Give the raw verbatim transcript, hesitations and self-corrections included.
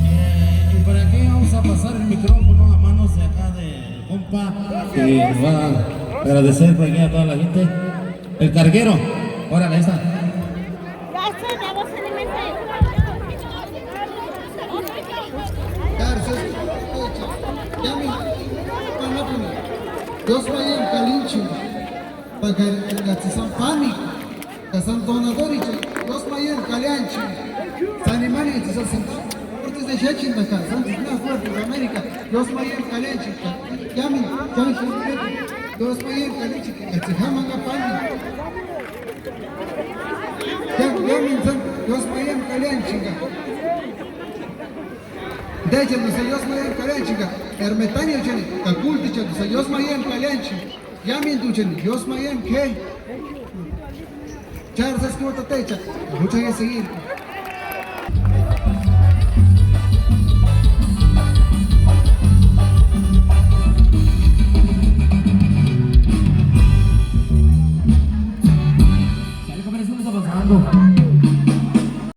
Eh, ¿y para qué vamos a pasar el micrófono a manos de acá del compa? Que va a agradecer por aquí a toda la gente. El carguero. Órale, ahí está. Dios me ayude, Calinchi. Pagari ka tsïsï páni, ka sáni donadoricha, Dios me ayude, Calinchi. Sáni mani tsïsï sentado. Ortizde xéchintaka, Santos más fuerte de América, Dios me ayude, Calinchi. Yámini, yámini, Dios me ayude, Calinchi, ka tsïsï jámani páni. Ya, yámini, Dios me ayude, Calinchi. Déchani, Dios me ayude, Calinchi. Ermitañochani, ka kúltichani, Dios me ayude, Calinchi. Yámintuchani, Dios me ayude, ¿qué? Chári sesi k'óru tatecha, mucha ya seguir.